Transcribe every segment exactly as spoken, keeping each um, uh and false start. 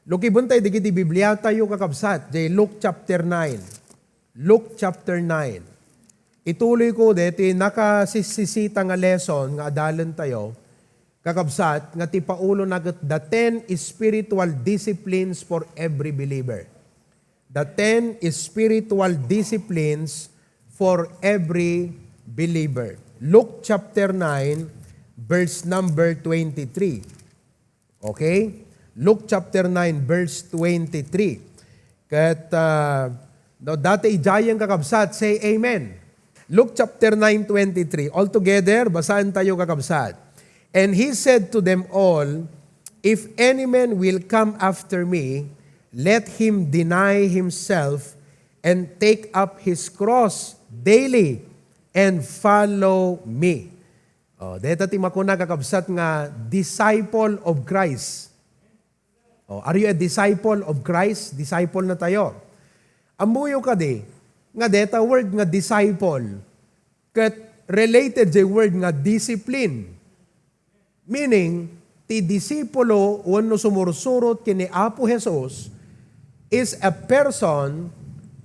Lukibentayo dagiti Bibliatayo, kakabsat, diay Luke chapter nine. Luke chapter nine. Ituloyko deti nakasisisita nga lesson nga adalentayo, kakabsat, nga ti paulona ket the ten spiritual disciplines for every believer. The ten spiritual disciplines for every believer. Luke chapter nine, verse number twenty-three. Okay? Luke chapter nine, verse twenty-three. Ket, ah, no, dati idiayen, kakabsat, say amen. Luke chapter nine twenty-three. All together, basaentayo, kakabsat. "And he said to them all, 'If any man will come after me, let him deny himself and take up his cross daily and follow me.'" Oh, deta ti makuna, kakabsat, nga disciple of Christ. Oh, are you a disciple of Christ? Disciple na tayo. Ammoyo kadi nga deta word nga disciple ket related jay word nga discipline. Meaning, ti disipulo wenno sumursurot ken ni Apo Jesus is a person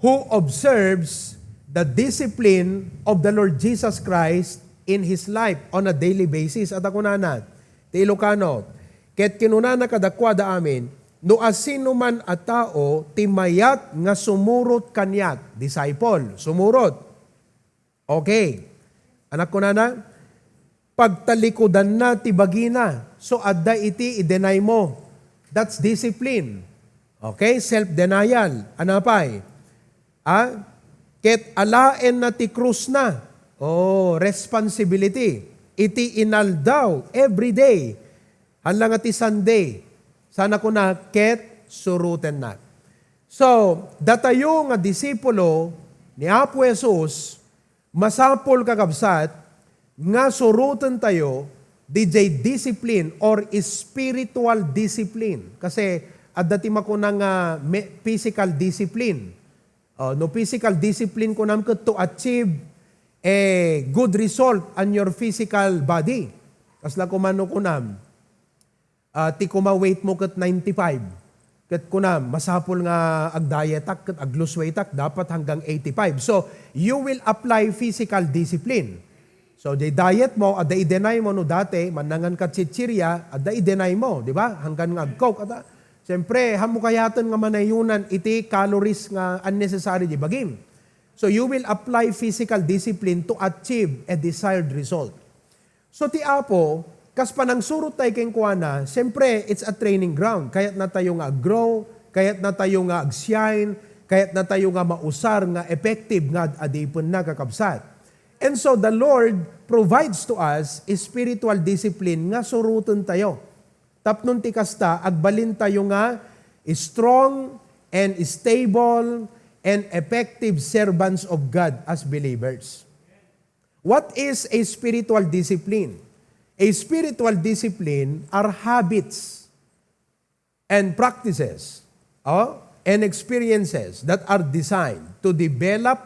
who observes the discipline of the Lord Jesus Christ in his life on a daily basis. Adda kunana ti Ilocano, ket kinunana kadakuada amin, "No asinoman a tao ti mayat nga sumurot kaniak," disciple, sumurot. Okay. Anak, kunana, pagtalikudanna ti bagina. So, adda iti i-deny mo. That's discipline. Okay? Self-denial. Ano pay? Ah? Ket alaenna ti krusna. Oh, responsibility. Iti inaldaw, every day. Hala nga ti Sunday. Sana kuna, ket surotennak. So, datayo nga disipulo ni Apo Jesus, masapul, kakabsat, nga surotentayo didiay discipline or spiritual discipline. Kasi adda ti makuna nga me-, physical discipline. Oh, no physical discipline kunam ket to achieve a good result on your physical body. Kasla koma no kunam, ah, ti koma weight mo ket ninety-five. Ket kunam, masapul nga ag-dietak ket ag-lose weightak dapat hanggang eighty-five. So, you will apply physical discipline. So, diay diet mo, adda i-deny mo no dati, mannangan ka chichirya, adda i-deny mo, di ba? Hanggan nga ag-Coke, adda. Siyempre, haanmo kayaten nga manayunan iti calories nga unnecessary diay bagim. So, you will apply physical discipline to achieve a desired result. So, ti Apo, kas panangsurot tayo kenkuana, siyempre, it's a training ground. Kayatnatayo nga ag-grow, kayatnatayo nga ag-shine, kayatnatayo nga mausar, nga effective, nga ad-adipenna, kakabsat. And so, the Lord provides to us spiritual discipline nga surotentayo. Tapno ti kasta, agbalintayo nga strong and stable and effective servants of God as believers. What is a spiritual discipline? A spiritual discipline are habits and practices, oh, and experiences that are designed to develop,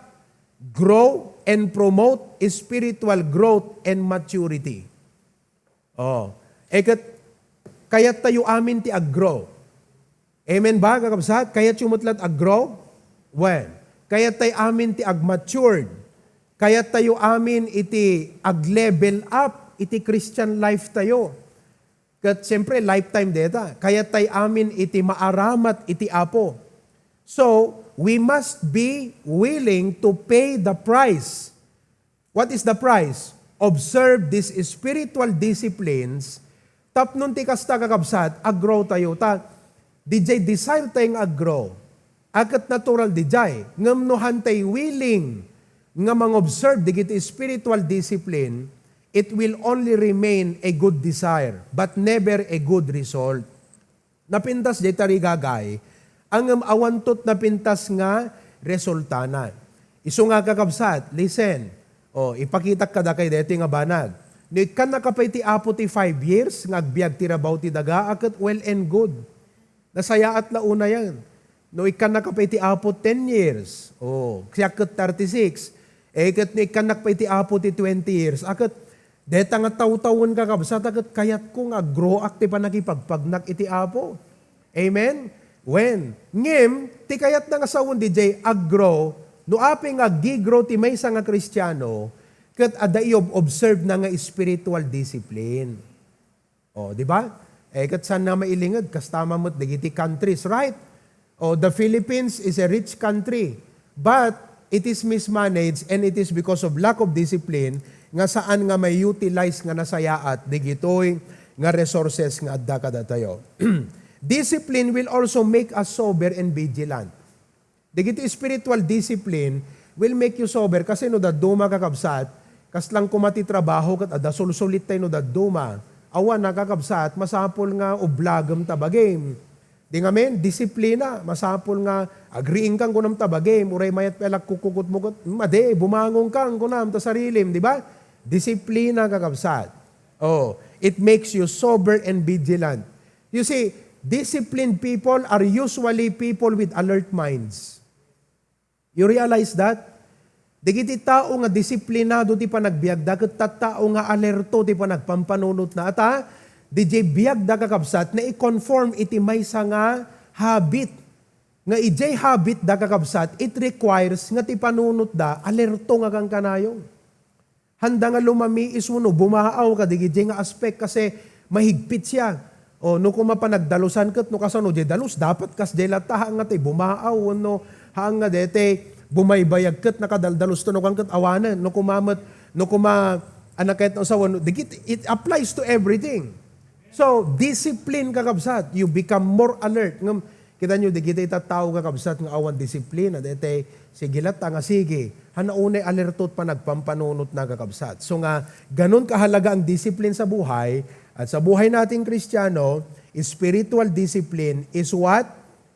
grow, and promote spiritual growth and maturity. Oh, eh, ket kayattayo amin ti ag-grow. Amen ba, kakabsat? Kayatyo met la't ag-grow? Well, kayattayo amin ti ag-matured. Kayattayo amin iti ag-level up iti Christian life tayo. Ket siyempre, lifetime deta. Kayattayo amin iti maaramat iti Apo. So, we must be willing to pay the price. What is the price? Observe these spiritual disciplines. Tapno ti kasta, kakabsat, ag-grow tayo. Ta, didiay desire tayo nga ag-grow. A ket natural didiay. Ngem no haantayo willing nga mangobserve dagiti spiritual discipline, it will only remain a good desire, but never a good result. Napintas diay tarigagay, ngem awanto ti napintas nga resultana. Isu nga, kakabsat, listen. O, ipakitak kadakayo daytoy nga banag. No ikkannaka pay ti Apo ti five years nga agbiag ti rabaw ti daga, a ket well and good. Nasayaat la unayen. No ikkannaka pay ti Apo ten years, o, siak ket thirty-six. Eh, ket no ikkannak pay ti Apo ti twenty years, a ket deta nga tawtawen, kakabsat, a ket kayatko nga ag-grow-ak ti pannakipagpagnak iti Apo. Amen? Wen, ngem, ti kayatna nga sawen diay aggrow, no apay nga aggi-grow ti maysa nga Kristiano, ket adda iob-observe na nga spiritual discipline. O, di ba? Eh, ket saan na mailinged, kasta man met dagiti countries, right? O, the Philippines is a rich country, but it is mismanaged and it is because of lack of discipline nga saan nga ma-utilize nga nasayaat digitoy nga resources nga adda kadatayo. Discipline will also make us sober and vigilant. Dagiti spiritual discipline will make you sober kasi no dadduma, kakabsat, kasla koma ti trabaho ket adda sulsulit tayo no dadduma. Awan, kakabsat, masapul nga ublagem ta bagim. Di ngamin, disiplina, masapul nga agriingkan kunam ta bagim, uray mayat pay lakkukukutmo ket, madi, bumangon kan kunam ta sarilim, di ba? Disiplina, kakabsat. Oh, it makes you sober and vigilant. You see, disciplined people are usually people with alert minds. You realize that? Dagiti tao nga disiplinado ti panagbiagda, ket tattao nga alerto ti panagpampanunotna. Ata, diay biagda, kakabsat, na i-conform iti maysa nga habit. Nga idiay habit da, kakabsat, it requires nga ti panunotda, alerto nga kankanayon. Handa nga lumamiis wenno bumaaw kadagiti nga aspek kasi mahigpit siya. O, no koma panagdalusan ket no kasano diay dalus, dapat kasdiay latta, haan nga ti bumaaw wenno haan nga dete bumaybayag ket nakadaldalusto no kan ket awanen. No koma met, no koma, anak ket no sawen, dagiti, it applies to everything. So, discipline, kakabsat, you become more alert. Ngem, kita nyo, dagiti tattao, kakabsat, nga awan disiplina, dete, sige latta nga sige. Hanaunay alerto ti panagpampanunotna, kakabsat. So nga, ganun kahalaga ang discipline sa buhay, at sa buhay nating Kristiyano, spiritual discipline is what?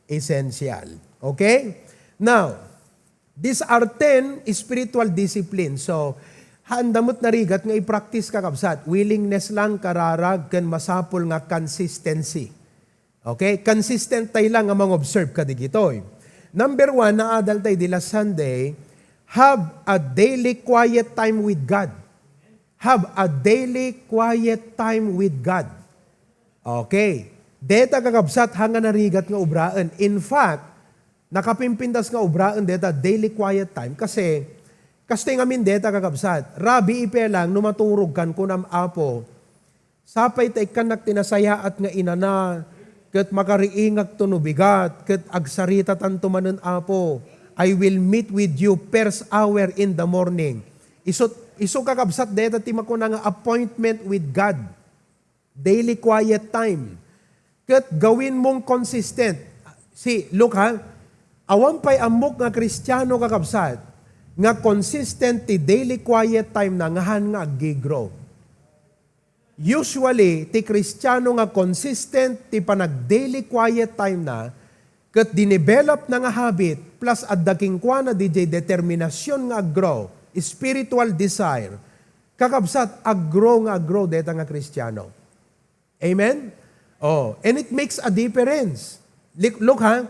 Essential. Okay? Now, these are ten spiritual disciplines. So, handa met narigat nga i-practice, kakabsat. Willingness lang, kararag, ken masapul nga consistency. Okay? Consistent tay lang nga mangobserve kadigitoy. Number one, naadal tay di last Sunday, have a daily quiet time with God. Have a daily quiet time with God. Okay. Deta, kakabsat, haan nga narigat nga obraen. In fact, nakapimpintas nga obraen deta daily quiet time kasi kastoy ngamin deta, kakabsat, rabii pay lang no maturog kan kunam, Apo, sapay ta ikkannak ti nasayaat nga inana, ket makariingakto no bigat, ket agsaritatanto manen, Apo. I will meet with you first hour in the morning. Isu, isu, kakabsat, deta ti makuna nga appointment with God. Daily quiet time. Ket gawin mong consistent. See, look ha, awan pay ammok nga Kristiano, kakabsat, nga consistent ti daily quiet time na nga haan nga aggi-grow. Usually, ti Kristiano nga consistent ti panag-daily quiet time na, ket dinevelop na nga habit, plus adda kenkuana diay determinasyon nga aggrow, spiritual desire, kakabsat, aggrow nga aggrow deta nga Kristiano. Amen? Oh, and it makes a difference. Look, look ha,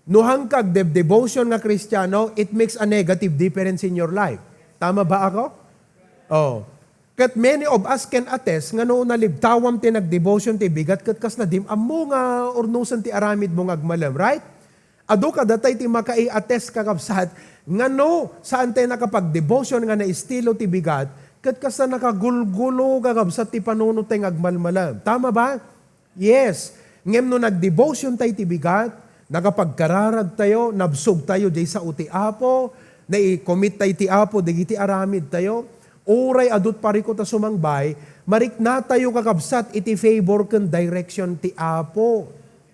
no haan ka agde-, devotion nga Kristiano, it makes a negative difference in your life. Tama ba ako? Oh. Ket many of us can attest nga no nalibtawam ti nagdevotion ti bigat ket kasla dim ammo nga urnosen ti aramidmo nga agmalem, right? Adu kadatay ti makai-attest, kakabsat, nga no saan tay nakapagdevotion nga naestilo ti bigat, ket kasla nakagulgulo, kakabsat, ti panunot tay nga agmalmalem. Tama ba? Yes. Ngem no nagdevotion tay ti bigat, nakapagkararag tayo, nabsog tayo diay sao ti Apo, nai-commit tay ti Apo dagiti aramid tayo, uray adut parikut a sumangbay, marikna tayo, kakabsat, iti favor ken direction ti Apo.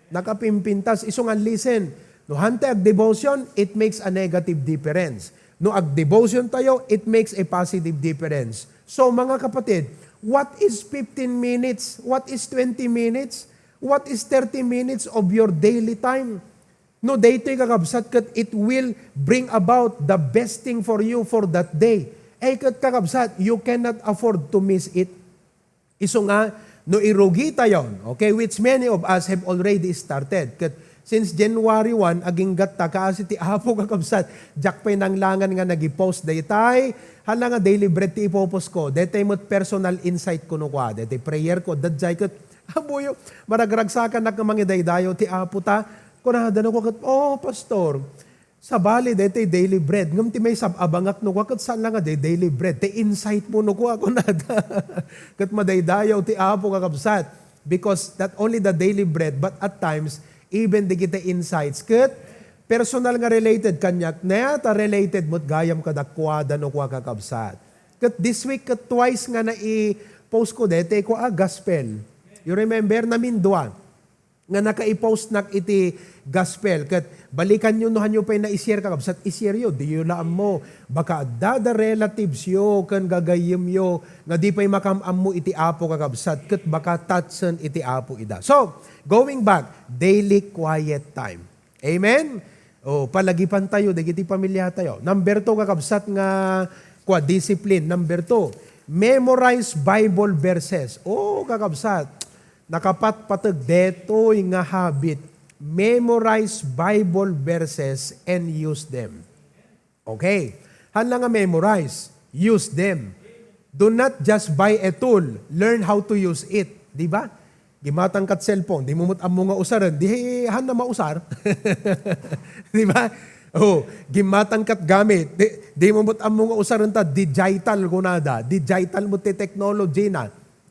Nakapimpintas. Isu nga, listen, no haan tay agdevotion, it makes a negative difference. No agdevotion tayo, it makes a positive difference. So, mga kapatid, what is fifteen minutes? What is twenty minutes? What is thirty minutes of your daily time? No daytoy, kakabsat, ket it will bring about the best thing for you for that day. Ay ket, kakabsat, you cannot afford to miss it. Isu nga, no irugi tayon, okay, which many of us have already started. Ket since January one, aginggatta, kaasi ti Apo, kakabsat, diak pay nanglangan nga nagi-post daytay. Hala nga daily bread ti ipopost ko. Daytay met personal insight ko no kua. Daytay prayer ko, dadjay ket, abuyo, maragragsakanak nga mangidaydayo ti Apo ta. Kunada no kua ket, "Oh, Pastor, sabali, daytoy daily bread. Ngem ti maisab-abangak no kua ket saan la nga day daily bread. Ti insight mo no kua," kunada. Ket madaydayaw ti Apo, kakabsat. Because not only the daily bread, but at times, even dagiti insights. Ket personal nga related kaniak, ne, ta related met gayam kadakuada no kua, kakabsat. Ket this week, ket twice nga nai-post ko daytoy kua, gospel. You remember, namindua nga nakaipost nak iti gospel. Ket balikanyo no hanyo pay na-share, kakabsat, i-share yo. Diyo la ammo. Baka adda da relatives yo ken gagayyem yo nga di pay makam-ammo iti Apo, kakabsat, ket baka touchen iti Apo ida. So, going back, daily quiet time. Amen? O, palagipan tayo dagiti pamilya tayo. Number two, kakabsat, nga kua, discipline. Number two, memorize Bible verses. O, kakabsat, nakapatpateg detoy nga habit. Memorize Bible verses and use them. Okay. Haan la nga memorize. Use them. Do not just buy a tool. Learn how to use it. Di ba? Gimmatangkat cellphone, di mo met ammo nga usaren, di haan na mausar. Di ba? O, gimmatangkat gamit, di, di mo met ammo nga usaren ta digital kunada. Digital met ti technology na.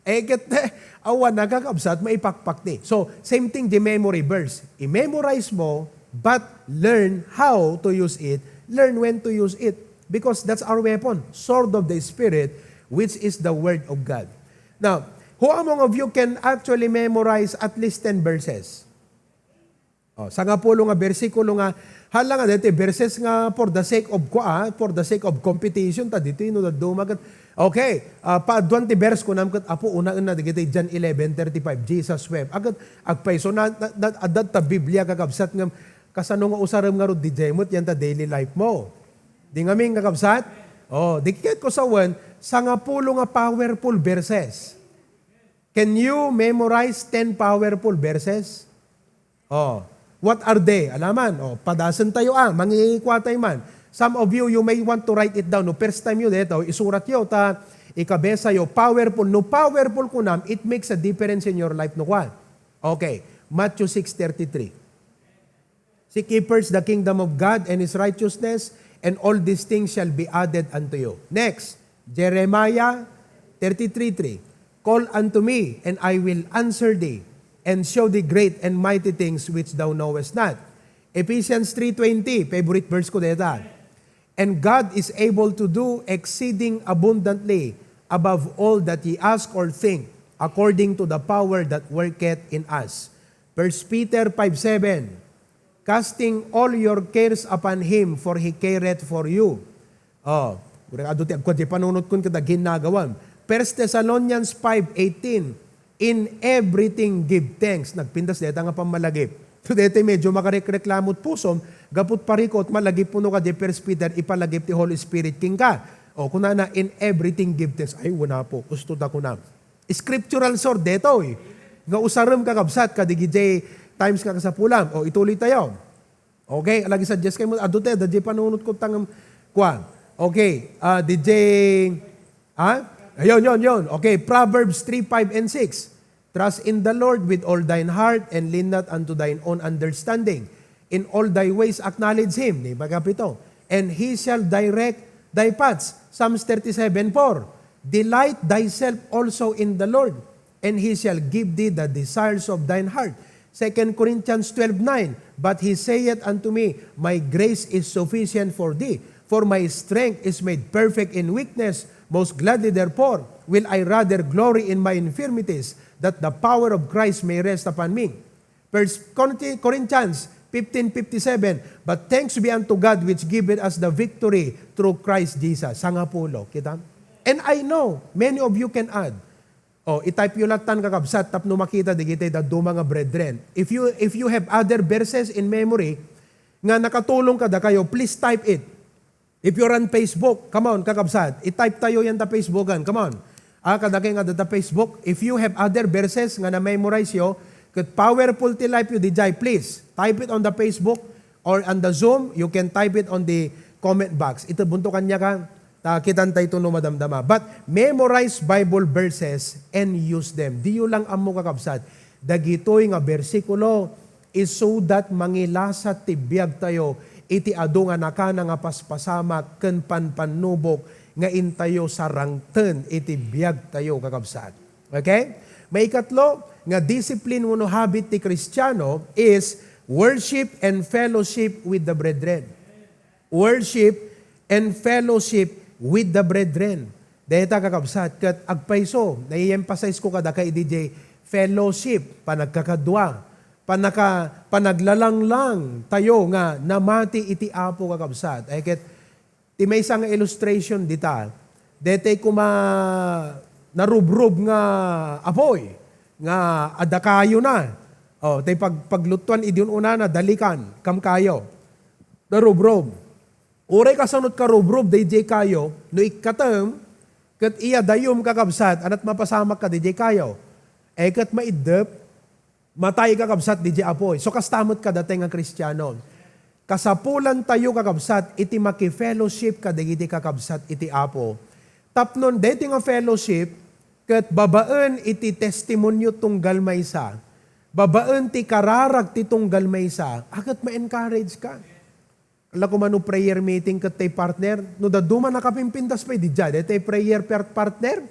Eh, ket, eh, awan, kakabsat, maipakpak ni. So, same thing, di memory verse. I-memorize mo, but learn how to use it, learn when to use it. Because that's our weapon, sword of the Spirit, which is the Word of God. Now, who among of you can actually memorize at least ten verses? O, sangapulo nga bersikulo nga, hala nga, dati verses nga for the sake of kua, for the sake of competition, ta ditoy no dadduma ket, okay, ah, paaduan ti verse kunam ket, Apo, unaenna dagiti John eleven thirty-five, Jesus wept. Aket, agpayso na, na, na, adda ta Biblia, kakabsat, nga kasano nga usarem ngarud diay met yan ta daily life mo. Di ngamin, kakabsat? O, di ket ko sawen, sangapulo nga powerful verses. Can you memorize ten powerful verses? Oh, what are they? Alaman, oh, padasen tayo, ah, mangikua tayo man. Some of you, you may want to write it down. No, first time yo dito, isurat yo, ta ikabesa yo, powerful. No powerful kunam, it makes a difference in your life, no kua? Okay, Matthew six thirty-three. "Seek ye first the kingdom of God and his righteousness, and all these things shall be added unto you." Next, Jeremiah thirty-three three, "Call unto me, and I will answer thee, and show thee great and mighty things which thou knowest not." Ephesians three twenty, favorite verse ko deta. "And God is able to do exceeding abundantly above all that ye ask or think, according to the power that worketh in us." First Peter five seven, "Casting all your cares upon him, for he careth for you." Oh, adu ti agkua ti panunotkon ket aginnagawam. First Thessalonians five eighteen, "In everything give thanks." Nagpintas deta nga pammalagip. So, deta medyo makarekreklamo ti pusom, gapu ti parikut, malagip mo no kadi First Peter, ipalagip ti Holy Spirit kenka. O, kunana, "In everything give thanks." Ay, wala po. Usto ta kuna. Scriptural sword detoy. Nga usarem, kakabsat, kadigiti times nga kasapulam. O, ituloy tayo. Okay, alagi suggest kayo mo, adu tayo, dadya panunotkon tangam, kua. Okay, ah, D J, ha? Ayun, yun, yun. Okay, Proverbs three five and six. "Trust in the Lord with all thine heart, and lean not unto thine own understanding. In all thy ways acknowledge him." Di ba, kapito? "And he shall direct thy paths." Psalms thirty-seven four. "Delight thyself also in the Lord, and he shall give thee the desires of thine heart." Second Corinthians twelve nine, "But he saith unto me, My grace is sufficient for thee, for my strength is made perfect in weakness. Most gladly, therefore, will I rather glory in my infirmities, that the power of Christ may rest upon me." First Corinthi-, Corinthians fifteen fifty-seven, "But thanks be unto God which giveth us the victory through Christ Jesus." Sangapulo. Kita? And I know, many of you can add. O, i-type yo lattan, kakabsat, tapno makita dagiti dadduma nga brethren. If you, if you have other verses in memory nga nakatulong kadakayo, please type it. If you're on Facebook, come on, kakabsat, i-type tayo yan ta Facebookan. Come on. Ah, kadakay nga data Facebook, if you have other verses nga na-memorize yo, ket powerful ti life yo, dijay, please, type it on the Facebook or on the Zoom. You can type it on the comment box. Ito, buntokan niya ka. Ta, kitan tayo no madamdama. But memorize Bible verses and use them. Diyo lang ammo, kakabsat. Dagitoy nga bersikulo, isudat mangilasat ti biagtayo iti adu nga nakana nga paspasamak ken panpannubok nga intayo sarangten iti biagtayo, kakabsat. Okay? Maikatlo nga discipline wenno habit ti Kristiano is worship and fellowship with the brethren. Worship and fellowship with the brethren. Dayta, kakabsat, ket agpayso, nai-emphasize ko kadaka idi jay fellowship, panagkakadua, panaka-, panaglalanglang tayo nga namati iti Apo, kakabsat. Ay ket, ti maysa nga illustration dita, detay kuma narubrob nga apoy, nga adda kayo na. O, tay pag-, pagluttuan idi unana, dalikan, kam kayo. Narubrob. Uray kasano ti karubrob daydiay kayo, no ikkatem, ket iya dayum, kakabsat, anat mapasamak ka daydiay kayo. E ket maiddep, matay, kakabsat, daydiay apoy. So, kasta met kadatay nga Kristiano. Kasapulantayo, kakabsat, iti makifellowship kadagiti kakabsat iti Apo. Tapnon daytoy nga fellowship, ket babaen iti testimonio tunggal maysa, babaen ti kararag ti tunggal maysa, a ket ma-encourage ka. Ala ko man no prayer meeting ket tay partner, no dadduma nakapimpintas pay, di dia, daytay prayer per-, partner?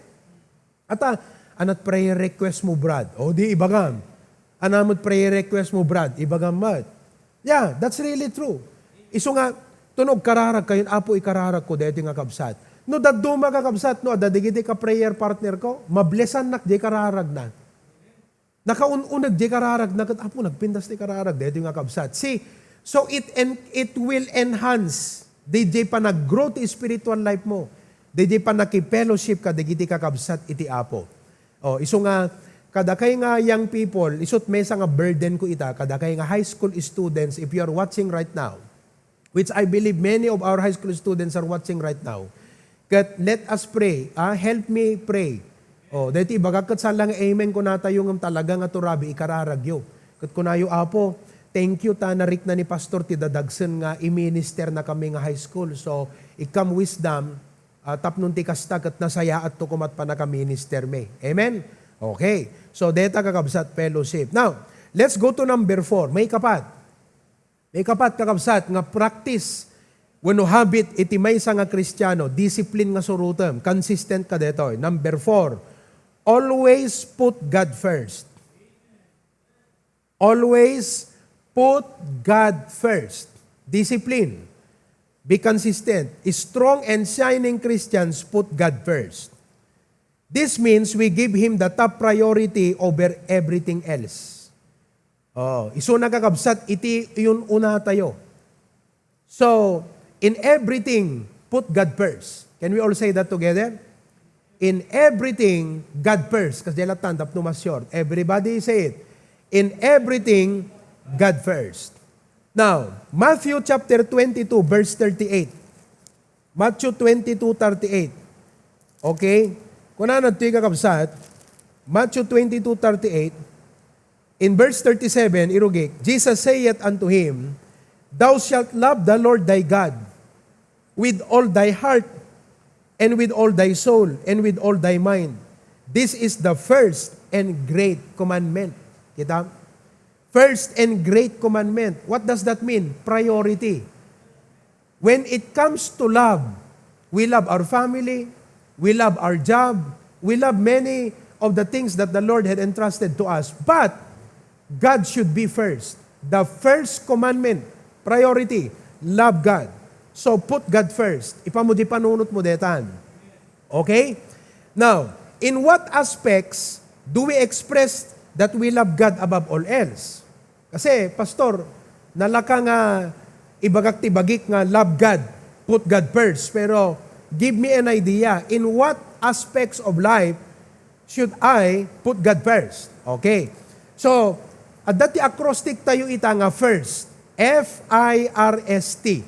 Ata, anat prayer request mo, Brad? O, di ibagam. Anamot prayer request mo, Brad? Ibagam met. Yeah, that's really true. Isu nga, tunog kararag kayon, Apo, ikararag ko, daytoy nga kabsat. No dadduma, kakabsat, no, adda digiti ka prayer partner ko, mablesannak di kararag na. Nakaun-uneg jay kararagna ket, "Apo, nagpintas ti kararag daytoy nga kabsat." See, so it en-, it will enhance dayjay panag-grow ti spiritual life mo, dayjay pannakifellowship kadagiti kakabsat iti Apo. O, isu nga, kadakay nga young people, isut maysa nga burden ko ita, kadakay nga high school students, if you are watching right now, which I believe many of our high school students are watching right now. Ket let us pray. Ah, help me pray. O, daytoy ibagak ket saan lang nga amen kunatayo ngem talaga nga turabi ikararagyo. Ket kunayo, "Apo, thank you ta narikna ni Pastor ti dadagsen nga i-minister na kami nga high school. So, ikkam wisdom, ah, tapnon ti kasta ket nasayaatto koma ti pannakaminister mi." Amen? Okay. So, deta kakabsat fellowship. Now, let's go to number four. May kapat. Ikapat, kakabsat, nga practice wenno habit iti maysa nga Kristiano, discipline nga surotem, consistent ka detoy. Number four, always put God first. Always put God first. Discipline. Be consistent. Strong and shining Christians put God first. This means we give Him the top priority over everything else. Oh, isu nga kakabsat iti inun-una tayo. So, in everything, put God first. Can we all say that together? In everything, God first. Kasi diyan lang tandap no mas short. Everybody say it. In everything, God first. Now, Matthew chapter twenty-two, verse thirty-eight. Matthew twenty-two thirty-eight. Okay? Kunana ditoy, kakabsat, Matthew twenty-two thirty-eight, in verse thirty-seven, irugik, Jesus saith unto him, "Thou shalt love the Lord thy God with all thy heart, and with all thy soul, and with all thy mind. This is the first and great commandment." Kita? First and great commandment. What does that mean? Priority. When it comes to love, we love our family, we love our job, we love many of the things that the Lord had entrusted to us. But God should be first. The first commandment, priority, love God. So put God first. Ipamu di panunot mo detan. Okay? Now, in what aspects do we express that we love God above all else? Kasi, Pastor, nalaka nga ibagak ti bagik nga love God, put God first. Pero, give me an idea, in what aspects of life should I put God first? Okay. So, adda ti acrostic tayo ita nga first. F I R S T.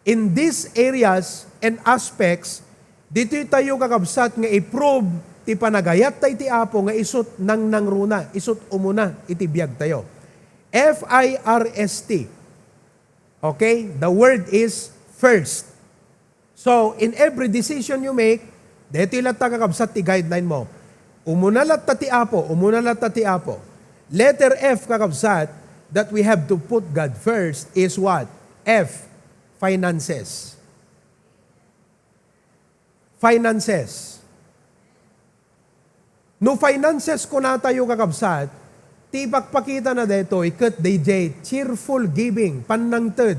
In these areas and aspects, ditoy tayo kakabsat nga i-prove ti panagayat tayo ti Apo nga isut nangnangruna, isut umuna iti biag tayo. F I R S T. Okay? The word is first. So, in every decision you make, daytoy latta kakabsat ti guideline mo. Umuna latta ti Apo, umuna latta ti Apo. Letter F, kakabsat, that we have to put God first is what? F, finances. Finances. No finances kunatayo, kakabsat, ti ipakpakitana daytoy ket D J, cheerful giving, pannangted.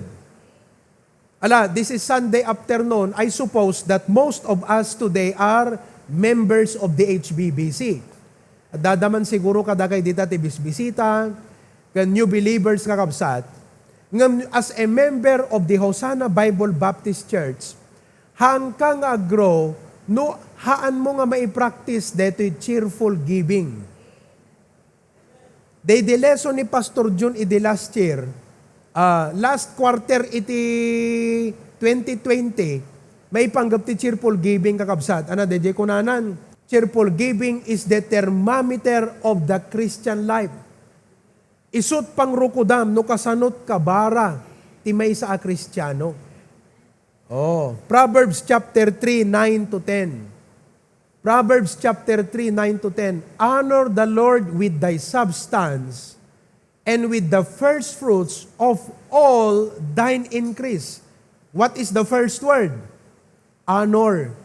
Ala, this is Sunday afternoon. I suppose that most of us today are members of the H B B C. Adda man siguro kadakay dita ti bisbisita, ken new believers, kakabsat. Ngem as a member of the Hosanna Bible Baptist Church, haanka nga ag-grow no haanmo nga maipractice daytoy cheerful giving. Daydi lesson ni Pastor Jun idi last year, ah, last quarter iti twenty twenty, maipanggep ti cheerful giving, kakabsat. Ana, daydi kunanan, "Cheerful giving is the thermometer of the Christian life." Isu't pangrukodam no kasanot kabara ti maysa a Kristiano. Oh, Proverbs chapter three, nine to ten. Proverbs chapter three, nine to ten. "Honor the Lord with thy substance and with the first fruits of all thine increase." What is the first word? Honor.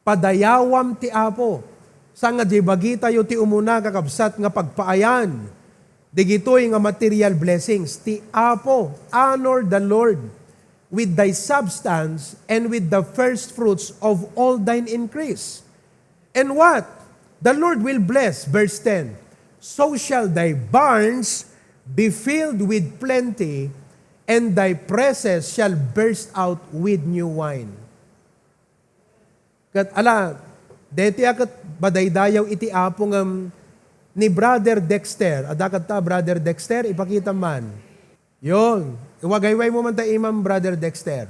Padayawam ti Apo. Saan nga di bagitayo ti umuna, kakabsat, nga pagpaayan dagitoy nga material blessings ti Apo? Honor the Lord with thy substance and with the first fruits of all thine increase. And what? The Lord will bless, verse ten. "So shall thy barns be filled with plenty, and thy presses shall burst out with new wine." Ket ala, daytoy a ket madaydayaw iti Apo ngem ni Brother Dexter. Adda kadi ta, Brother Dexter? Ipakita man. Yon. Iwagayway mo man ta imam, Brother Dexter.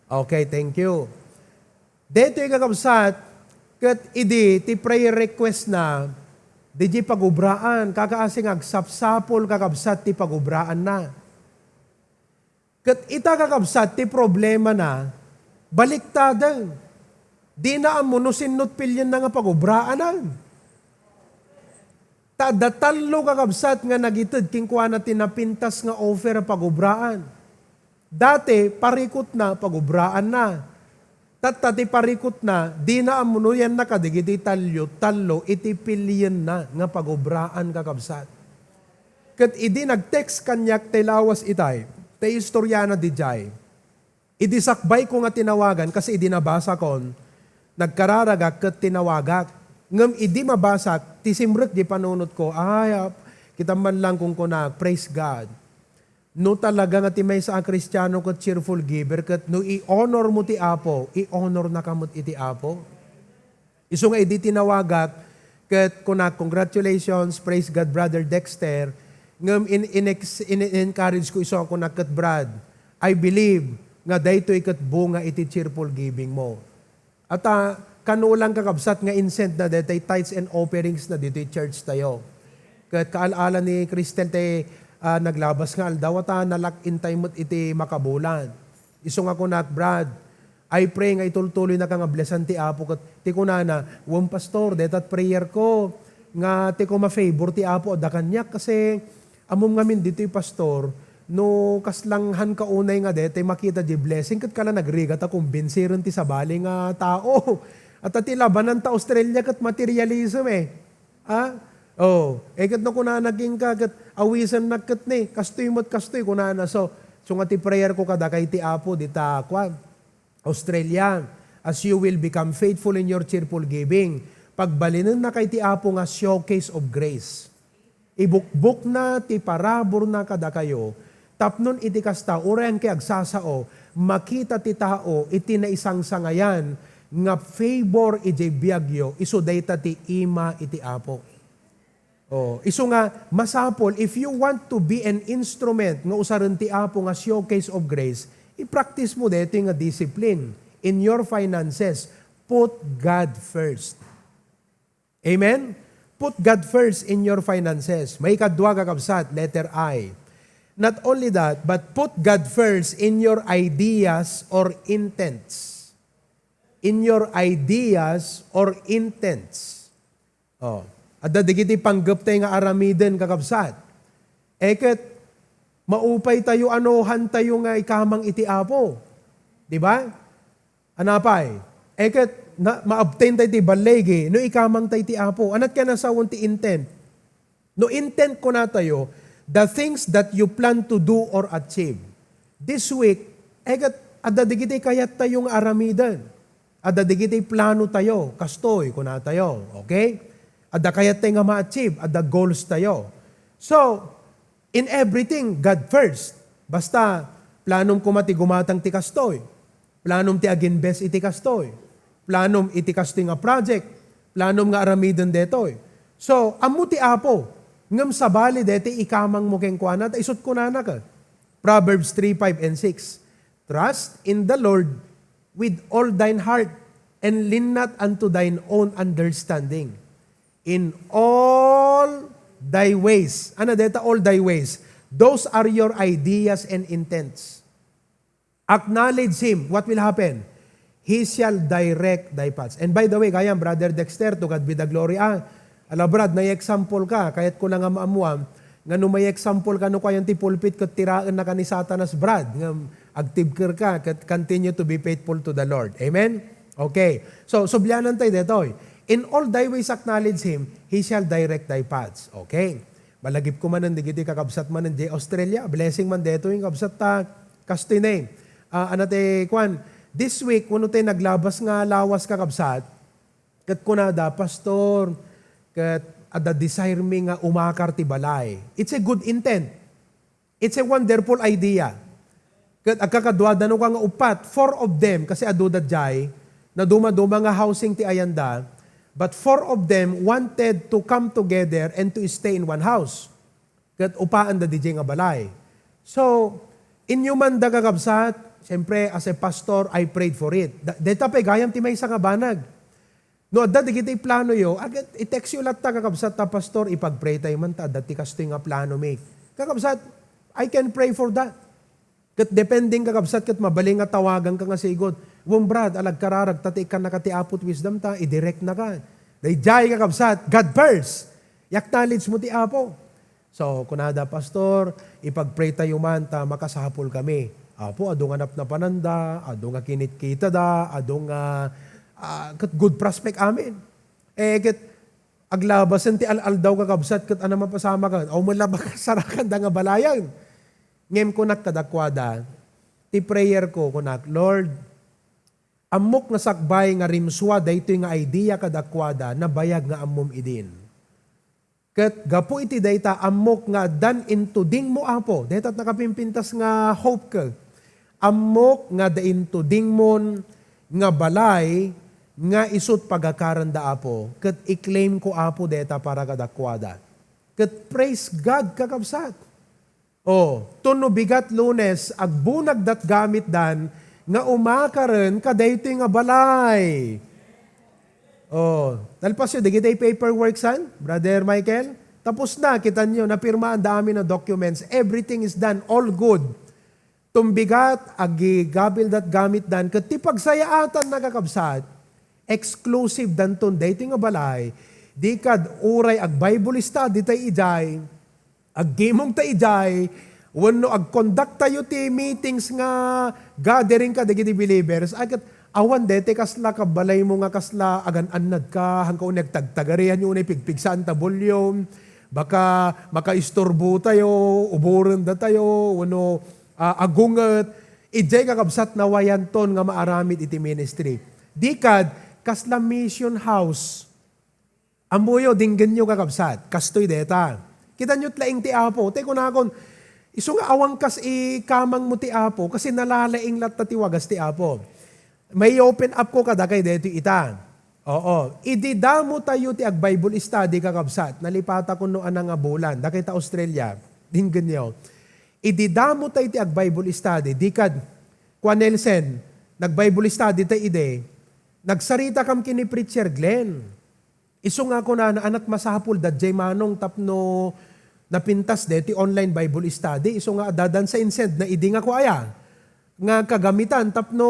Okay, thank you. Daytoy, kakabsat, ket idi ti prayer request na, diay pagubraan, kakaasi nga agsapsapul, kakabsat, ti pagubraanna. Ket ita, kakabsat, ti problemana, baliktaden. Dina ammo no sinno ti pilienna nga pagubraanan. Ta adda tallo, kakabsat, nga nagited kenkuana ti napintas nga offer a pagubraan. Dati, parikutna, pagubraanna. Tatta ti parikutna, dina ammo no yanna kadagiti tallo, tallo iti pilienna nga pagubraan, kakabsat. Ket idi nag-text kaniak ti lawas itay, ti istoriana diay. Idi sakbayko nga tinawagan, kas idi nabasakon, nagkararagak ket tinawagak. Ngem idi mabasak, ti simrek diay panunotko, ay, ap-, kita man lang kunkunak, praise God. No talaga nga ti maysa a Kristiano ket cheerful giver, ket no i-honor mo ti Apo, i-honor na ka met iti Apo. Isu nga idi tinawagak, ket kunak, "Congratulations, praise God, Brother Dexter." Ngem in-, in-ex-, in-, in-encourage ko isu a kunak ket, "Brad, I believe nga daytoy ket bunga iti cheerful giving mo." At, ah, kano lang, kakabsat, nga insend na daytoy tithes and offerings na ditoy church tayo. Ket kaal-ala ni Cristel ti, ah, naglabas nga aldaw, at, ah, nalak-in tayo met iti makabulan. Isu nga kunak, "Brad, I pray nga itultuloy naka nga blesan ti Apo," ket ti kunana, "Wen, Pastor, dayta prayer ko nga ti kuma favor ti Apo adda kaniak, kasi ammom ngamin ditoy, Pastor, no kasla han kaunay nga dayta makita diay blessing ket kala nagrigat a kumbensiren ti sabali nga tao." At ti labanan ta Australia ket materialism eh. Ah? Oh, eh, ket no kunana kenka, ket awisennak ket ni, "Kastoy met, kastoy," kunana. So, isu nga ti prayer ko kadakay ti Apo, dita, kuan, Australia, as you will become faithful in your cheerful giving, pagbalinennakay ti Apo nga showcase of grace. Ibukbokna ti paraburna kadakayo, tapnon iti kasta, uray agnay agsasao, makita ti tao iti naisangsangayan nga favor idiay biagyo, isu dayta ti ima iti Apo. Oh, isu nga masapul, if you want to be an instrument nga usaren ti Apo nga showcase of grace, i-practice mo daytoy nga discipline in your finances. Put God first. Amen? Put God first in your finances. Maikadua, kakabsat, letter I. Not only that, but put God first in your ideas or intents. In your ideas or intents. Oh, adda dagiti panggeptay nga aramiden, kakabsat. E ket, maupay tayo ano, han tayo nga ikamang iti Apo. Di ba? Anapay? E ket, na, ma-obtain tayo ti balligi, no ikamang tayo ti Apo. Anat kaya nasawen ti intent? No intent kuna tayo, the things that you plan to do or achieve. This week, e ket, adda digiti kayat tayo nga aramiden. Adda digiti plano tayo, kastoy, kuna tayo. Okay? Adda kayat tayo nga ma-achieve, adda goals tayo. So, in everything, God first. Basta, planom koma ti gumatang ti kastoy. Planom ti aginvest iti kastoy. Planom iti kastoy nga project. Planom nga aramiden detoy. So, ammo ti Apo. Ngem sabali deti ikamang mo kenkuana, ta isut kunana ka. Proverbs three, five, and six. "Trust in the Lord with all thine heart, and lean not unto thine own understanding. In all thy ways." Ano deta all thy ways? Those are your ideas and intents. Acknowledge Him. What will happen? He shall direct thy paths. And by the way, gayam, Brother Dexter, to God be the glory, ah. Ala, Brad, nai-example ka, kayat ko lang nga maamuam, nga no may example ka, no kayan ti pulpit, ket tiraen na ka ni Satanas, Brad, nga agtibker ka, ket continue to be faithful to the Lord. Amen? Okay. So, sublianan tayo detoy. "In all thy ways acknowledge Him, He shall direct thy paths." Okay. Malagip ko manen digiti kakabsat manen di Australia. Blessing man detoy, kakabsat, ta kastoy ne. Ah, ano ti, kwan, this week, uno ti naglabas nga lawas, kakabsat, ket kunada, "Pastor, ket adda desire mi nga umakar ti balay." It's a good intent. It's a wonderful idea. Ket agkakaduada no ka nga upat, four of them, kasi aduda jay, nadumaduma nga housing ti ayanda, but four of them wanted to come together and to stay in one house. Ket upaanda dijay nga balay. So, inyumanda, kakabsat, siyempre, as a pastor, I prayed for it. Da-, deta pay gayam ti maysa nga banag. No adda dagiti planoyo, ag-, i-text yo latta, kakabsat, ta, "Pastor, ipag-pray tayo man ta adda ti kastoy nga plano mi." Kakabsat, I can pray for that. Ket depending, kakabsat, ket mabalin nga tawagan ka nga sigud, "Wen, Brad, alagkararag ta ti ikkan naka ti Apo ti wisdom ta, idirect na ka." Dayjay, kakabsat, God first. I-acknowledge mo ti Apo. So, kunada, "Pastor, ipag-pray tayo man ta makasapul kami." Apo, adu nga napnapananda, adu nga kinitkitada, adu nga, ah, ket good prospect amin. Eh, ket aglabasen ti al-aldaw, kakabsat, ket ania mapasamak? Aw, met la, baka sarakanda nga balayan. Ngem kunak kadakuada, ti prayer ko, kunak, "Lord, ammok nga sakbay nga rimsua daytoy nga idea kadakuada, nabayag nga ammom idin. Ket gapu iti dayta, ammok nga addan intudingmo, Apo." Dayta nakapimpintas nga hope ka. "Ammok nga adda intudingmon nga balay nga isut pagakaranda, Apo, ket i-claim ko, Apo, dayta para kadakuada." Ket praise God, kakabsat. Oh, tun no bigat Lunes, agbunagdat gamitdan nga umakaren kadaytoy nga balay. Oh, nalpasyo dagiti paperwork san, Brother Michael? Tapos na, kitanyo, napirmaanda amin a documents. Everything is done, all good. Tumbigat, agigabildat gamitdan, ket ti pagsayaatan, kakabsat, exclusive danton daytoy nga balay. Di kad uray ag-Bible study tay idiay, aggimong ta idiay, wenno ag-conduct tayo ti meetings nga gathering kadagiti believers, ay ket awan daytoy kasla kabalaymo nga kasla agan-annad ka, haanka unay agtagtagarian yo unay pigpigsaan ta volume, baka makaisturbo tayo, uboren datayo, wenno, ah, agunget. Idiay, kakabsat, nawayanton nga maaramid iti ministry. Di kad, kasla mission house. Ammoyo, dinggenyo, kakabsat, kastoy deta. Kitanyo laeng ti Apo. Tay kunakon, isu nga awan kas ikamangmo ti Apo, kasi nalalaing latta ti wagas ti Apo. May open up ko kadakay daytoy ita. Oo. Idi damo tayo ti ag-Bible study, kakabsat, nalipatakon no ania nga bulan, dakay ta Australia, dinggenyo. Idi damo tayo ti ag-Bible study, di kad, Kuan Nelson, nag-Bible study tayo idi, nagsarita kam ken ni Preacher Glenn. Isu nga kunana, anat masapul daydiay manong tapno napintas daytoy online Bible study. Isu nga addan sa insend na idi nga kuaya, nga kagamitan tapno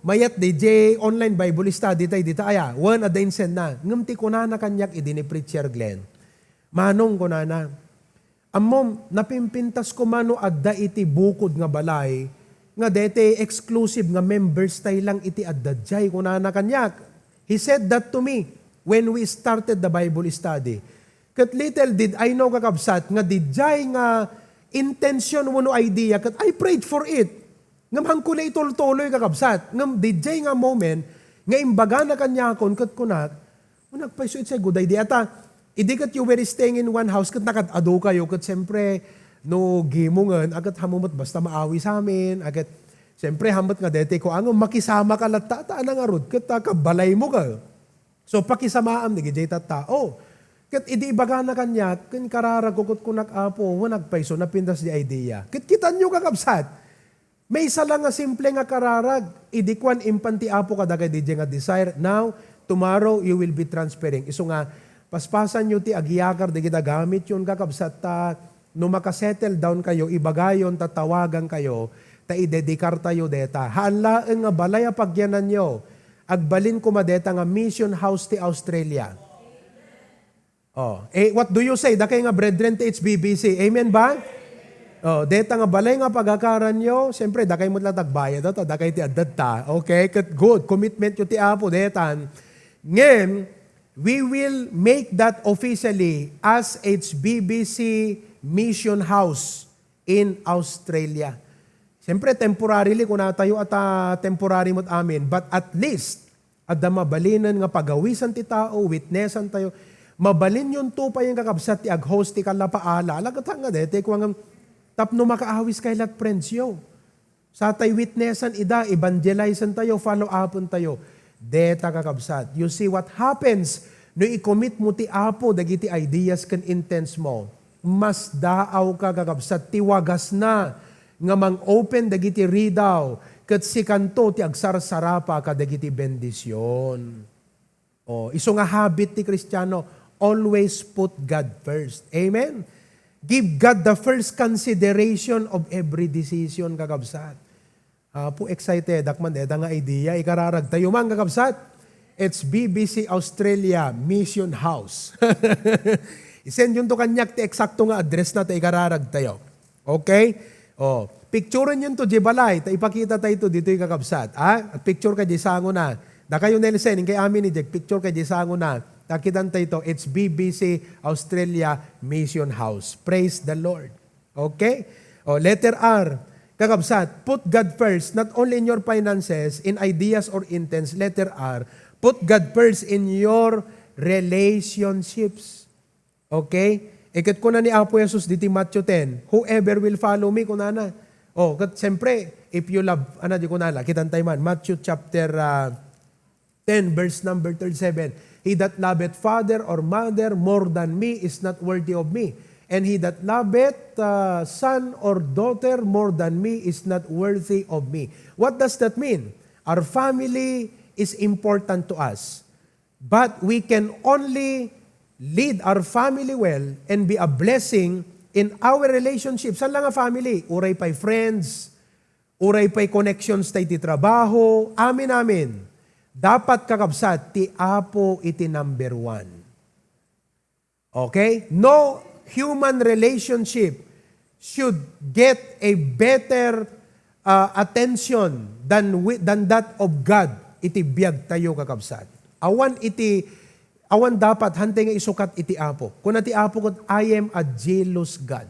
mayat daydiay online Bible study tayo dita aya. Wen, adda insend na. Ngem ti kunana kaniak idi ni Preacher Glenn, "Manong," kunana, Ammom, napimpintas koma no adda iti bukod nga balay, nga daytoy exclusive nga members tay lang iti adda diay, kunana kaniak. He said that to me when we started the Bible study. Ket little did I know, kakabsat, nga diay nga intention wenno idea, ket I prayed for it. Ngem haanko na itultuloy, kakabsat. Ngem diay nga moment, nga imbagana kaniakon, ket kunak, "Kunak pay, so it's a good idea." Ata, idi ket you were staying in one house, ket nakaad-adukayo, ket siyempre, no gimongen, a ket haanmo met basta maawis amin, a ket, siyempre, haanmo met nga daytoy ko, ngem makisamaka latta, ata, a nangarud, ket, ah, kabalaymo ka. So, pakisamaam dagiti tattao. Ket idi ibagana kaniak, ken kararagko ket kunak, "Apo, wen agpayso, napintas di idea." Ket kitanyo, kakabsat, maysa la nga simple nga kararag, idi kuan, impan ti Apo kadagiti nga desire. Now, tomorrow, you will be transferring. Isu nga, paspasanyo ti agyakar dagiti gamityon, kakabsat, ta no maka-settle down kayo, ibagayon ta tawagan kayo, ta idedikar tayo deta. Haan laeng nga balay a pagyananyo, agbalin koma deta nga mission house ti Australia. Oh, eh, what do you say? Dakay nga brethren ti H B B C. Amen ba? Oh, deta nga balay nga pagakaranyo, siyempre, dakay met la tagbayad, ta dakay ti addadta. Okay? Ket good, commitment yo ti Apo, detan. Ngem, we will make that officially as H B B C Mission House in Australia. Siyempre, temporarily, kunatayo ata temporary met amin, but at least, adda mabalinen nga pagawisan ti tao, witnessan tayo. Mabalinyonto pay, kakabsat, ti ag-host ti kallapaala. Ala ket nga daytoy, kuan nga, tapno makaawis kay lat friends yo. Satay witnessan ida, evangelize tayo, follow upon tayo. Deta, kakabsat. You see what happens no i-commit mo ti Apo dagiti ideas ken intents mo. Mas daaw ka, kakabsat, ti wagasna nga mang-open dagiti ridaw, ket sikanto ti agsarsarapa kadagiti bendision. Oh, isu nga habit ti Kristiano, always put God first. Amen? Give God the first consideration of every decision, kakabsat. Apo, excited ak man deta nga idea. Ikararag tayo man, kakabsat. H B B C Australia Mission House. I-send yun to kaniak ti eksakto nga address na ta ikararag tayo. Okay? Oh, picturen yun to, di balay. Ta ipakita tayo to, ditoy, kakabsat. Ah? At picture ka di sango na. Dakayo, Nelson, inkay amin ni Jack, picture ka di sango na. Takitan tayo to, H B B C Australia Mission House. Praise the Lord. Okay? Oh, letter R. Kakabsat, put God first, not only in your finances, in ideas or intents. Letter R, put God first in your relationships. Okay? Iket kuna ni Apo Jesus diti Matthew ten, "Whoever will follow me," kunana. Oh, ket siyempre, if you love, ano di kunana, kitan tayo man, Matthew chapter, ah, ten, verse number thirty-seven, "He that loveth father or mother more than me is not worthy of me. And he that loveth, uh, son or daughter more than me is not worthy of me." What does that mean? Our family is important to us. But we can only lead our family well and be a blessing in our relationship. Saan lang nga family? Uray pay friends, uray pay connections tay ti trabaho, amin, amin. Dapat, kakabsat, ti Apo iti number one. Okay? No human relationship should get a better, uh, attention than wi-, than that of God iti biag tayo, kakabsat. Awan iti, awan dapat hantay nga isukat iti Apo. Kuna ti Apo ket, "I am a jealous God."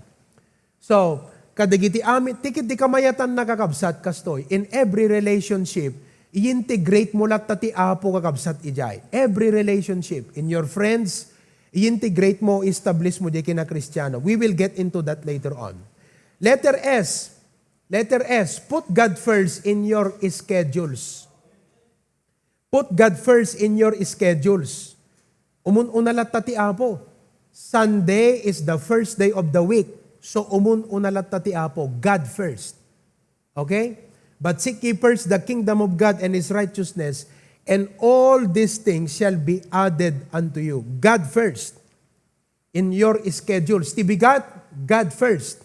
So, kadagiti amin, ti ket di kamayatan, kakabsat, kastoy, in every relationship, i-integrate mo latta ti Apo, kakabsat, idiay. Every relationship, in your friends, i-integrate mo, i-establish mo diay kina Kristiano. We will get into that later on. Letter S. Letter S, put God first in your schedules. Put God first in your schedules. Umun-una latta ti Apo. Sunday is the first day of the week. So, umun-una latta ti Apo. God first. Okay? "But seek ye first the kingdom of God and His righteousness, and all these things shall be added unto you." God first. In your schedules. Ti bigat, God first.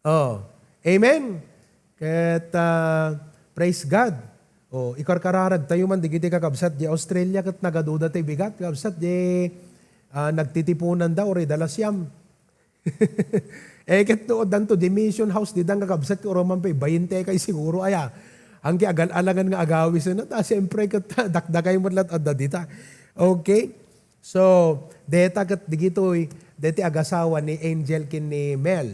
Oh. Amen? Ket, ah, praise God. Oh, ikarkararag tayo man, digiti kakabsat, di Australia, ket nagaduda ti bigat, kakabsat, di, ah, nagtitipunan da, uray da la siam. Eh, ket no, addanto di mission house, dita nga kabsat, ket uray man pay, bainte kay siguro, aya. Angki agal-alangan nga agawis, ano, ta, siyempre, ket dakdakay met la't adda dita. Okay? So, deta ket digitoy, deti agasawa ni Angel ken ni Mel.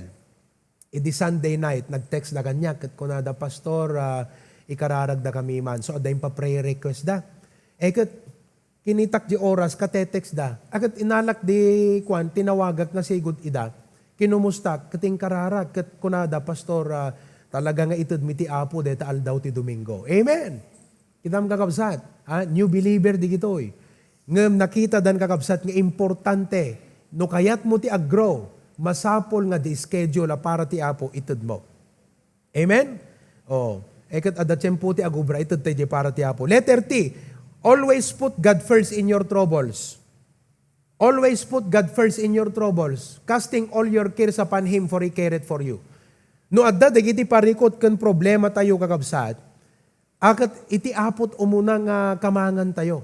Idi Sunday night, nag-text da kaniak, ket kunada, "Pastor, ah, ikararagda kami man." So, adda impa-prayer request da. Eh, ket, kinitak di oras, kate-text da. Aket inalak di, kuan, tinawagak nga sigud ida. Kinumustak, ket inkararag, ket kunada, "Pastor, ah, talaga nga itedmi ti Apo, deta aldaw ti Domingo." Amen! Kitam, kakabsat, ha? New believer digitoy. Ngem nakitadan, kakabsat, nga importante, no kayatmo ti ag-grow, masapul nga di schedule a para ti Apo, itedmo. Amen? Oh, eh, ket adda tiempo ti agubra, ited tay di para ti Apo. Letter T, always put God first in your troubles. Always put God first in your troubles, casting all your cares upon Him, for He careth for you. No adda dagiti parikut ken problema tayo, kakabsat, aket iti Apo umuna nga kamangan tayo.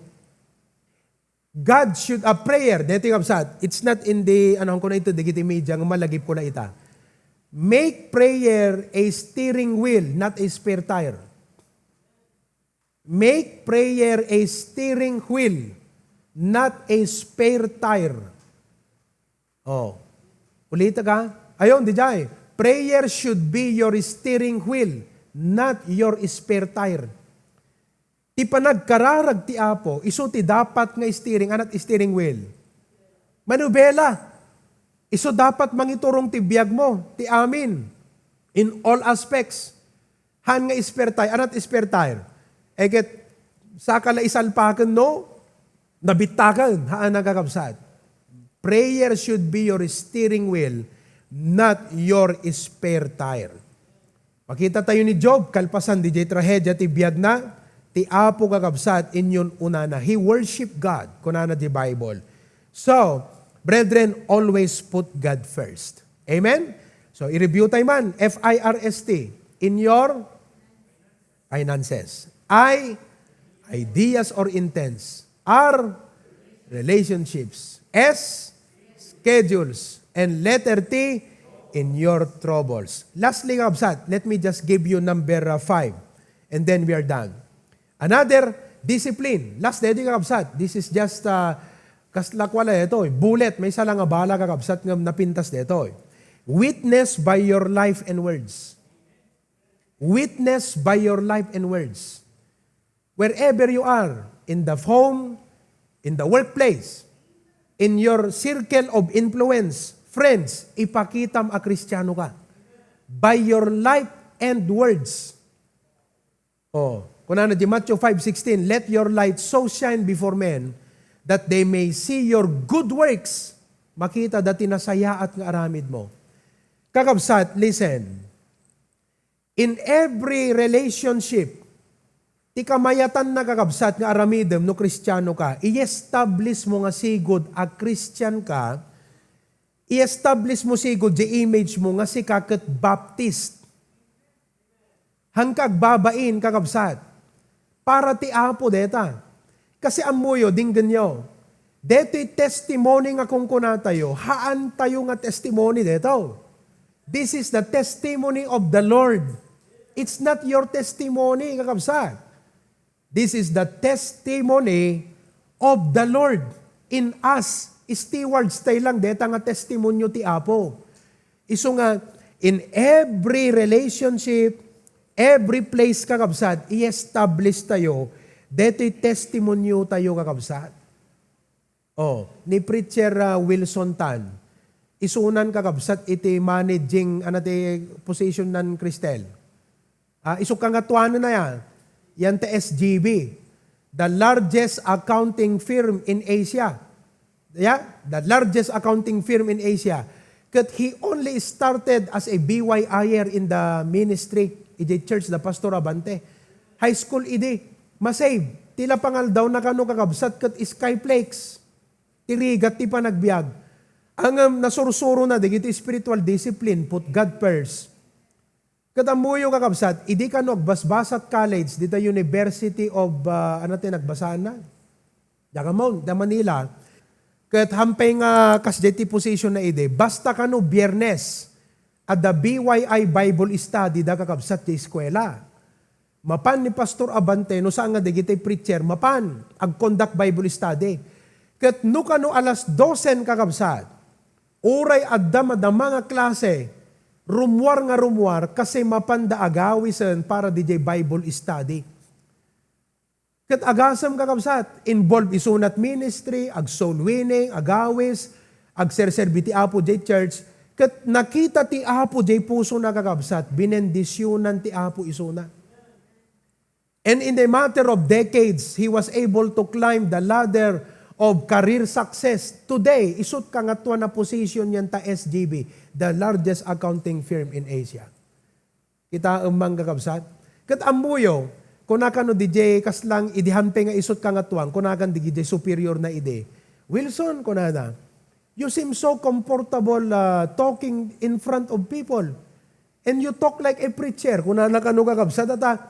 God should, a prayer, deti, kabsat, it's not in the, ano, ko na ito, dagiti media, nga malagip ko na ita. Make prayer a steering wheel, not a spare tire. Make prayer a steering wheel, not a spare tire. Oh. Ulita ka? Ayon, di jay. Prayer should be your steering wheel, not your spare tire. Ti panagkararag ti Apo, isu ti dapat nga steering, anat steering wheel. Manubela. Isu dapat mangiturong ti biagmo, ti amin. In all aspects. Haan nga spare tire, anat spare tire. Eget, saka la isalpaken, no? Nabittaken, haan, kakabsat. Prayer should be your steering wheel, not your spare tire. Makita tayo ni Job, kalpasan di jay trahedia ti biagna, ti Apo, kakabsat, inyon unana. He worship God, kunana di Bible. So, brethren, always put God first. Amen? So, i-review tayo man, F I R S T, in your finances. I, ideas or intents. R, relationships. S, schedules. And letter T, in your troubles. Lastly, kabsat, let me just give you number, uh, five. And then we are done. Another, discipline. Last, deti, kakabsat. This is just, uh, kasla kuala ito, eh. Bullet, maysa lang nga bala, kakabsat, nga napintas dito, eh. Witness by your life and words. Witness by your life and words. Wherever you are, in the home, in the workplace, in your circle of influence, friends, ipakitam a Kristiano ka. By your life and words. Oh, kunana di Matthew five sixteen, "Let your light so shine before men that they may see your good works." Makita dati nasayaat nga aramid mo. Kakabsat, listen. In every relationship, ti kamayatan na, kakabsat, nga aramidem no Kristiano ka, i-establish mo nga sigud a Christian ka, i-establish mo sigud di image mo nga sika ket Baptist. Hanka agbabain, kakabsat. Para ti Apo deta. Kasi ammoyo, dinggenyo. Detoy testimony nga kunkunatayo, haan tayo nga testimony deto. This is the testimony of the Lord. It's not your testimony, kakabsat. This is the testimony of the Lord in us. Stewards tayo lang deta nga testimonio ti Apo. Isu nga, in every relationship, every place, kakabsat, i-establish tayo, detoy testimonio tayo, kakabsat. Oh, ni Preacher, ah, Wilson Tan, isunan, kakabsat, iti managing, ano ti position nan, Cristel? Ah, isu kangatuanan na yan. Yan ti S G B, the largest accounting firm in Asia. Yeah, the largest accounting firm in Asia. Ket he only started as a B Y I-er in the ministry, iti church, the Pastor Abante. High school idi, masave. Ti la pangaldaw na kano, kakabsat, ket skyflakes. Ti rigat ti panagbiag. Ngem nasursuro na dagiti spiritual discipline, put God first. Ket ammoyo, kakabsat, idi kano agbasbasat college dita University of, ah, ano ti nagbasaanna? Diak ammo, da Manila. Ket hampay nga kasdiay ti position na idi, basta kano Biyernes, adda B Y I Bible study da kakabsat ti eskuela. Mapan ni Pastor Abante, no saan nga dagiti preacher, mapan, ag-conduct Bible study. Ket no kano alas dosen kakabsat, uray adda madama nga klase, rummuar nga rummuar, kasi mapanda agawisen para didiay Bible study. Ket agasem, kakabsat, involved isunat ministry, ag-soul winning, agawis, agserserbi ti Apo diay church, ket nakita ti Apo diay pusona, kakabsat, binendisionan ti Apo isuna. And in a matter of decades, he was able to climb the ladder of career success. Today, isut kangatoan a position niyan ta S G B, the largest accounting firm in Asia. Kitaem man, kakabsat? Ket ammoyo, kuna kano didiay kaslang idi hampay nga isut kangatoan, kuna kan didiay superior na idi, "Wilson," kunana, "you seem so comfortable, uh, talking in front of people. And you talk like a preacher." Kunana kano, kakabsat, ata,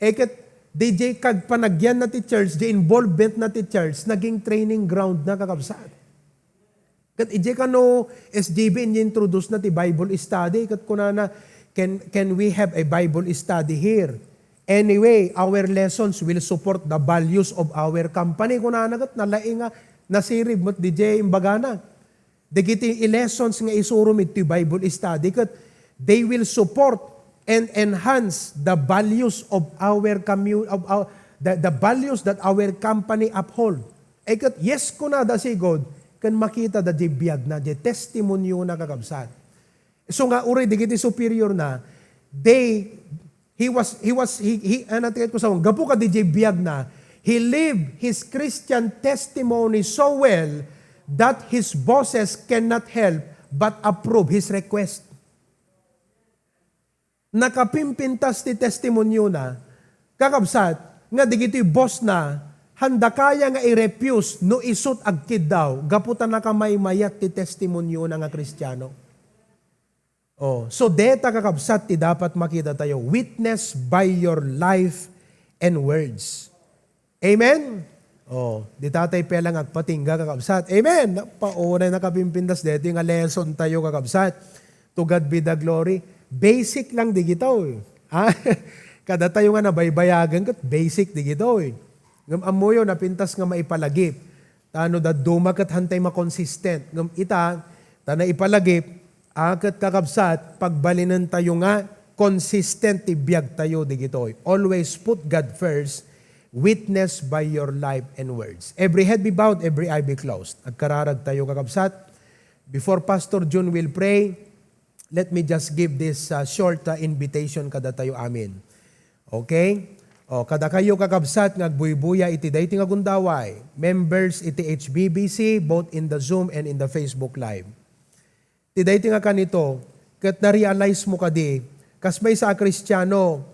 eh, ket didiay kag panagyanna ti church, diay involvement na ti church, naging training ground na, kakabsat. Ket idiay kano S G B, inintroduce na ti Bible study, ket kunana, "Can, can we have a Bible study here? Anyway, our lessons will support the values of our company." Kunana, ket nalaing nga nasirib met didiay imbagana. Dagiti lessons nga isurom iti Bible study, ket they will support and enhance the values of our commu-, of our, the, the values that our company uphold. Eh, ket, yes, kunada sigud, ken makita da diay biagna, diay testimoniona, kakabsat. So nga, uray dagiti superior na, they, he was, he was, he, he, ano, tiket ko sa, gapu kadi diay biagna, he lived his Christian testimony so well that his bosses cannot help but approve his request. Nakapimpintas ti testimoniona, kakabsat, nga digitoy boss na, handa kaya nga i-refuse no isut agkiddaw, gapu ta nakamaymayat ti testimoniona nga Kristiano. Oh, so deta, kakabsat, ti dapat makita tayo. Witness by your life and words. Amen? Oh, di tatay pela nga agpatingga, kakabsat. Amen? Paunay nakapimpintas deti nga lesson tayo, kakabsat. To God be the glory. Basic lang digito, eh. Ha? Kada tayo nga nabaybayagan, ket basic digito, eh. Ngem ammoyo, napintas nga maipalagip. Ta no dadduma ket hantay makonsistent. Ngem ita, ta naipalagip, a, ket kakabsat, pagbalinen tayo nga consistent ti biag tayo digitoy. Always put God first, witness by your life and words. Every head be bowed, every eye be closed. Agkararag tayo, kakabsat. Before Pastor Jun will pray, let me just give this, uh, short, uh, invitation kadatayo amin. Okay? O, kadakayo, kakabsat, nga agbuybuya iti daytoy nga gundaway, members iti H B B C, both in the Zoom and in the Facebook Live. Ti daytoy nga kanito, ket na-realize mo kadi, kas maysa a Kristiano,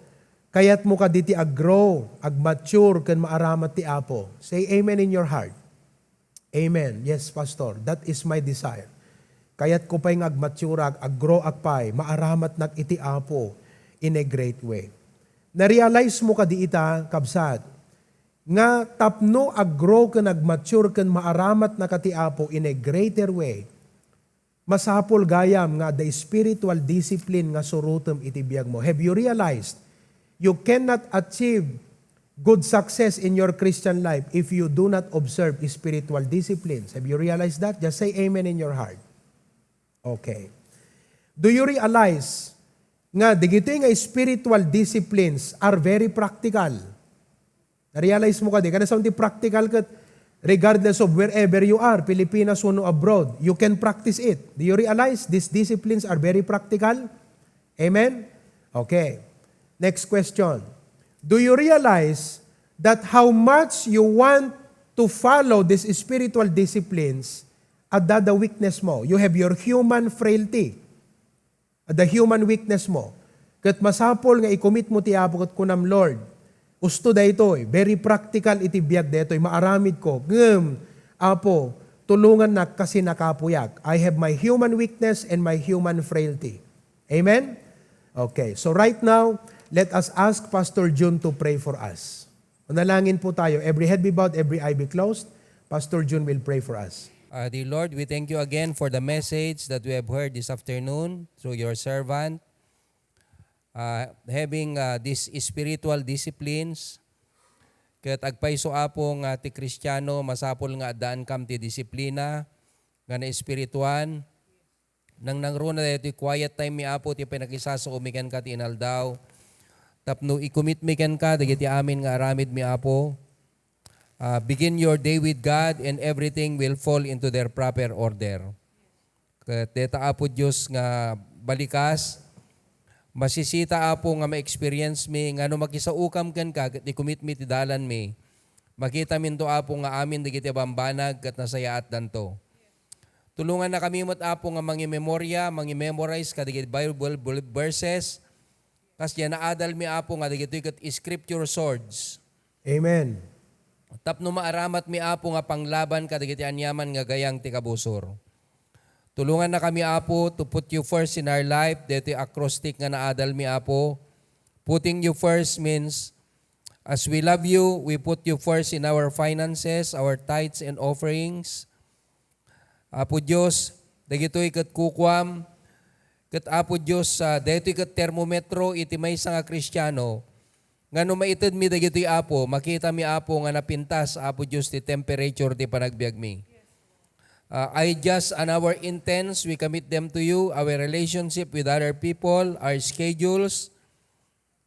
kayat mo kadi ti ag-grow, ag-mature, ken maaramat ti Apo. Say amen in your heart. Amen. Yes, Pastor. That is my desire. Kayat ko pay nga agmaturak, aggrow ak pay, maaramatnak iti Apo in a great way. Na-realize mo kadi ita, kabsat, nga tapno aggrow ken agmature ken maaramatnaka ti Apo in a greater way, masapul gayam nga adda spiritual discipline nga surotem iti biagmo. Have you realized you cannot achieve good success in your Christian life if you do not observe spiritual disciplines? Have you realized that? Just say amen in your heart. Okay. Do you realize nga digitoy nga spiritual disciplines are very practical? Na-realize mo kadi, kada saan ti practical ket regardless of wherever you are, Pilipinas wenno abroad, you can practice it. Do you realize these disciplines are very practical? Amen? Okay. Next question. Do you realize that how much you want to follow these spiritual disciplines, adda da weakness mo? You have your human frailty. Adda human weakness mo. Ket masapul nga i-commit mo ti Apo ket kunam, "Lord, usto daytoy, very practical iti biag daytoy, maaramid ko. Ngem, Apo, tulongannak kasi nakapuyak. I have my human weakness and my human frailty." Amen? Okay, so right now, let us ask Pastor Jun to pray for us. Manalangin po tayo. Every head be bowed, every eye be closed. Pastor Jun will pray for us. Uh, dear Lord, we thank you again for the message that we have heard this afternoon through your servant. Uh, having, uh, these spiritual disciplines, ket agpayso, Apo, nga ti Kristiano, masapul nga addaan kam ti disiplina nga naespirituan. Nang nangruna daytoy quiet time mi, Apo, ti panakisasaomi kenka ti inaldaw. Tapno i-commit mi kenka dagiti amin nga aramid mi, Apo. Ah, begin your day with God and everything will fall into their proper order. Ket deta, Apo Dios, nga balikas, masisita, Apo, nga ma-experience mi nga no makisaokam kenka ket i-commit mi ti dalan mi, makita minto, Apo, nga amin dagiti bambanag ket nasayaatdanto. Tulongannakami met, Apo, nga mangimemoria, mangimemorize kadagiti Bible verses, kas diay naadal mi, Apo, nga dagitoy ket scripture swords. Amen. Tapno maaramat mi, Apo, nga panglaban kadagiti aniaman nga gayang ti kabusor. Tulongannakami, Apo, to put you first in our life. Daytoy acrostic nga naadal mi, Apo. Putting you first means, as we love you, we put you first in our finances, our tithes and offerings. Apo Dios, dagitoy ket kukuam, ket Apo Dios, ah, daytoy ket termometro iti maysa nga Kristiano, nga no maitedmi dagitoy, Apo, makitami, Apo, nga napintas, Apo Dios, ti temperature ti panagbiagmi. Ah, I just, and our intents, we commit them to you, our relationship with other people, our schedules,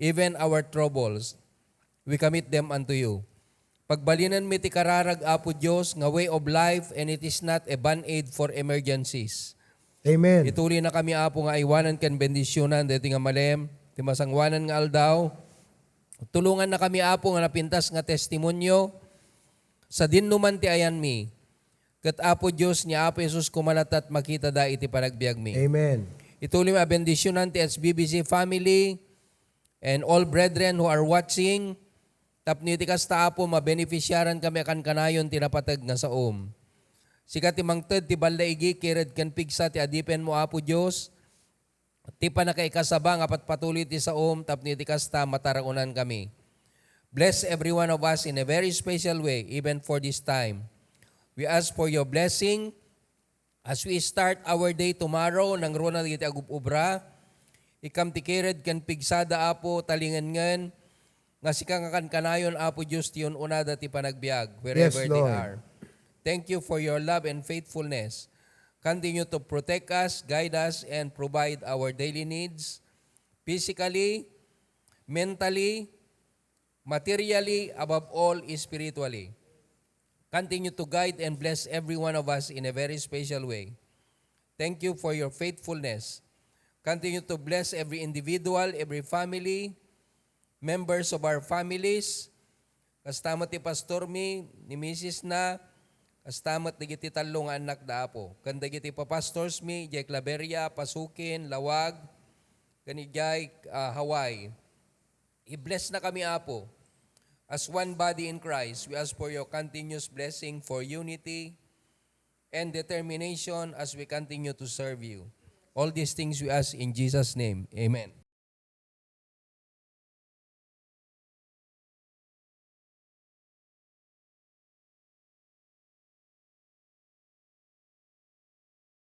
even our troubles, we commit them unto you. Pagbalinenmi ti kararag, Apo Dios, nga way of life, and it is not a band-aid for emergencies. Amen. Ituloynakami, Apo, nga aywanan ken bendisionan daytoy nga malem, ti masangoanan nga aldaw. Tulongannakami, Apo, nga napintas nga testimonio, sadinoman ti ayanmi. Ket, Apo Dios, ni Apo Jesus koma latta ti makitada iti panagbiagmi. Amen. Ituloymi a bendisionan ti S B B C family, and all brethren who are watching, tapno iti kasta, Apo, mabenefisiarankami a kankanayon ti napateg nga saom. Sika ti mangted ti ballaigi, kired ken pigsa ti adipenmo, Apo Dios, ti pannakaikasaba nga patpatuloy ti saom tapno iti kasta mataraonankami. Bless every one of us in a very special way, even for this time. We ask for your blessing as we start our day tomorrow, nangruna dagiti agub-ubra, ikam ti kired ken pigsada, Apo, talingenngen, nga sika nga kankanayon, Apo Dios, ti un-unada ti panagbiag, wherever Yes, they Lord. are. Thank you for your love and faithfulness. Continue to protect us, guide us, and provide our daily needs, physically, mentally, materially, above all, spiritually. Continue to guide and bless every one of us in a very special way. Thank you for your faithfulness. Continue to bless every individual, every family, members of our families. Kasta met ti pastor mi, ni misis na, kasta met dagiti tallo nga annak da, Apo. Ken dagiti papastors mi, idiay Claveria, Pasukin, Laoag, ken idiay, ah, Hawaii. I-bless na kami, Apo. As one body in Christ, we ask for your continuous blessing for unity and determination as we continue to serve you. All these things we ask in Jesus' name. Amen.